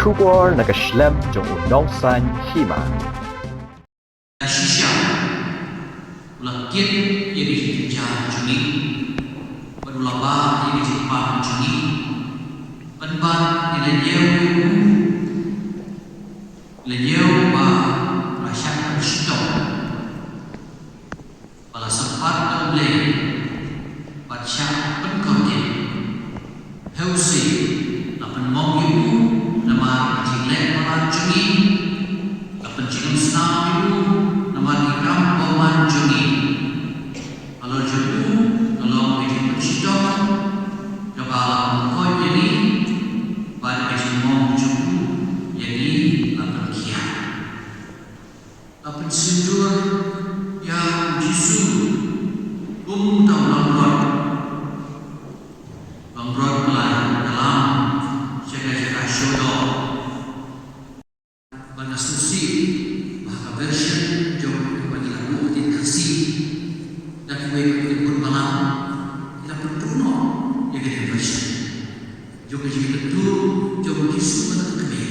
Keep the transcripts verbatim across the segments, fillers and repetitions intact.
Khubor na ka shlem jong u nongsan hima. Shisha u la kit ïa ka jingkynja jong ngi, bad u la bah ïa ka jingpang jong ngi. Pynban ngi la ñiew ïa u, la ñiew ba la shah shitom, ba la sympat da U Blei bad shah pynkhuid. Hynrei la pynmong ïa u namar ka jingleh palat jong ngi, la pynjulor snem ïa u namar ki kam bymman jong ngi. Halor jong u ka long ka jingpynshitom kaba la pynkoit ïa ngi, bad ka jingmong jong u ïa ngi la pynkhiah. La pynsyndur ïa u Jisu kum uta u langbrot, langbrot ba la ïalam sha ka jaka shodor. Bad nga sngewsih ba ha ka version jong kaba ngi la buh ktien Khasi da kiwei pat ki bun balang, ki la pynduh noh ïa kane ka version jong ka jingïakynduh jong u Jisu bad ka kmie.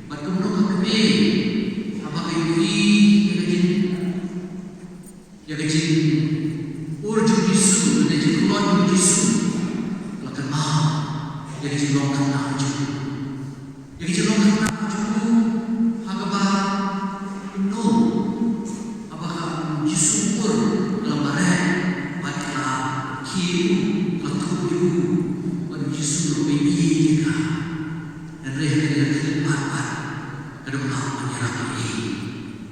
Bad kumno ka kmie haba ka ïohi ïa ka jing, ïa ka jingpur jong u Jisu, ïa ka jingkhlaiñ jong u Jisu, la kynmaw ïa ka jinglong khynnah jong u, ïa ka jinglong khynnah jong u, ha kaba kumno haba ka, u Jisu u pur, ka la mareh bad ka la khie ïa u, ka la thuh ïa u, bad u Jisu u la peit ïa ka. Hynrei ha kane ka khyllipmat pat ka dang nang ban ïarap ïa u.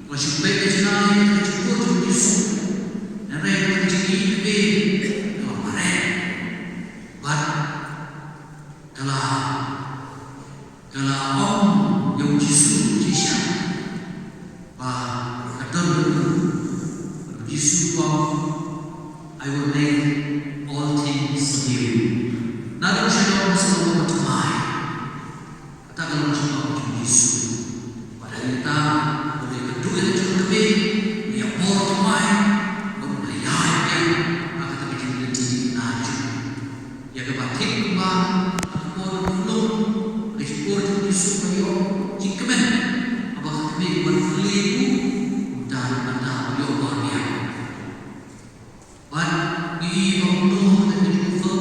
Ka la shu peit ka jngai ka jingpur jong u Jisu. Hynrei ka jingïeit ka la mareh. Bad ka la, ka la ong ïa u Jisu shisha ba ka don u Jisu u ong, "I will make all things new." Naduh sha ka ong sa ong ba thymmai. Kata ka long jingong jong u Jisu. Bad ha kata, U Blei ka duh ïa ka jong ka kmie, ïa bor thymmai, bad U Blei ïa ïa ha kata ka jingleit jingim na jong u. Ïa kaba thik kumba ka por ka long, ka jingpur jong u Jisu ka ïoh jingkmen. Haba ka kmie ka wan kylli u, kumta kumta u ïoh bor ïa. Bad ngi i ba u Noah ka dei u,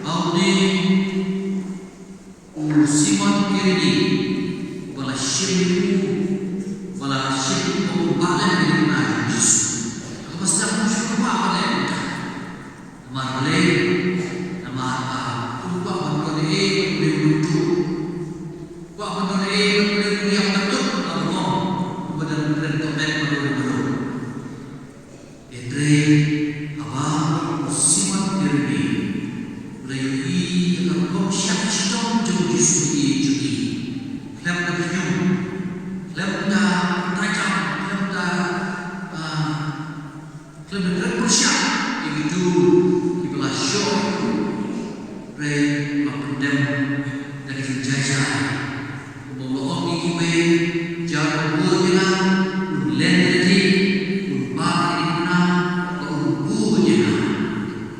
ba u dei u Simon Kirene, uba la shim u, uba la shim u ba u bah lem ïa ka kyrteng jong u Jisu. Haba sdang u shu kwah ban leh kumta. Namar balei? Namar ba u kwah ban don ei ei ban leh u, u kwah ban don ei ei ban leh u, ïa ka tuk ba long uba dang kren to met ba long ba long. Hynrei haba u Simon Kirene u la ïohi ïa ka rukom shah shitom jong u Jisu ïa u, khlem da khñium, khlem da tajam, khlem da, ah, khlem da kren pyrshah ïa kito kiba la shoh, hynrei u la pyndem da ka jingjai jai. Kumba u la ong ïa kiwei, "Jar u bun ïa nga, un len ïa lade, un bah ïa ka dingkynmaw, bad un bun ïa nga."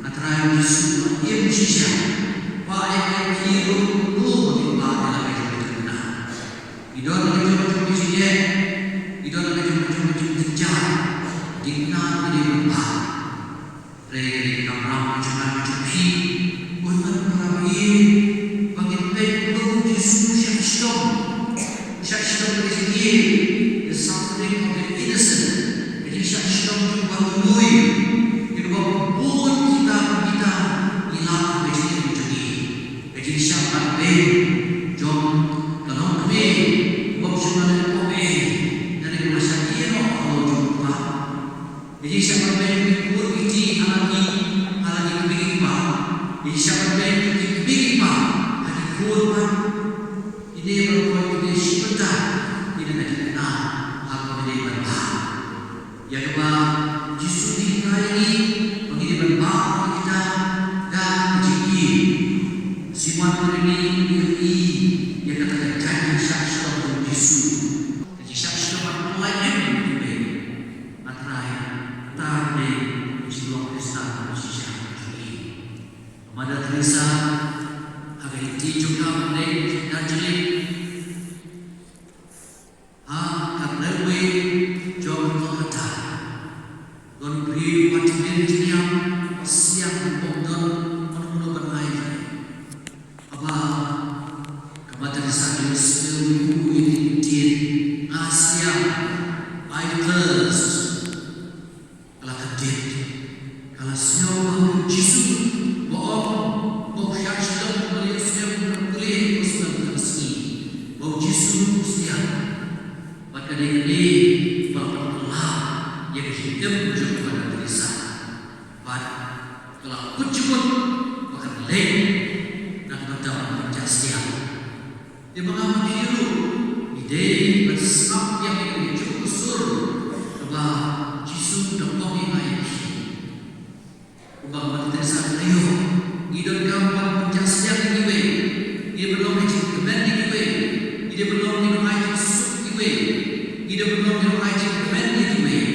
A Trai Jisu u la im shisha, kwah ïa ki ruh kumno ba kin bah ïa la ka jong ka dingkynmaw. Ngi don la ka jong ka jong ka jingeh, ngi don la ka jong ka jong ka jingjynjar, dei kumno ngi dei ban bah. Hynrei ka dei ka kamram ka jong nga ka jong phi, un ym para baieit ba ngin peit kumno u Jisu u shah shitom, u shah shitom da ka jingïeit, the suffering of the innocent, ka jingshah shitom jong u ba lui, ïa kaba bun kita kita ngi lap ha ka jingim jong ngi. Ka jingshah bad beiñ jong ka longkmie, kaba ym shym la leh pop ei, hynrei kaba la shah ïehnoh halor jong u kpa. Ka jingshah ban beiñ jong ki khun ki kti ha la ki, ha la ki kmie ki kpa. Ka jingshah ban beiñ jong ki kmie ki kpa ha ki khun pat. Ki dei ban koit, ki dei shi bynta, ki dei ban dei kynmaw ha kaba ki dei ban bah. Ïa kaba u Jisu u hikai ïa ngi ba ngi dei ban bah ïa kita da ka jingïeit. Simon Kirene u ïohi ïa kata ka jingshah shitom jong u Jisu. Ka jingshah shitom ban pynlait im ïa u Blei. A Trai, kata ka dei ka jinglong Khristan kaba shisha jong ngi. Mother Teresa, ha ka lynti jong ka ban leit sha Darjeeling, Dei ban sngap ïa kane ka jong ka sur kaba Jisu u dang ong ïa nga ïa phi. Kumba ka Mother Teresa ka la ïoh, ngi donkam ban pynjah sniang ïa kiwei. Ngi dei ban long ka jingkmen ïa kiwei. Ngi dei ban long ki nongai jingsuk ïa kiwei. Ngi dei ban long ki nongai jingkmen ïa kiwei.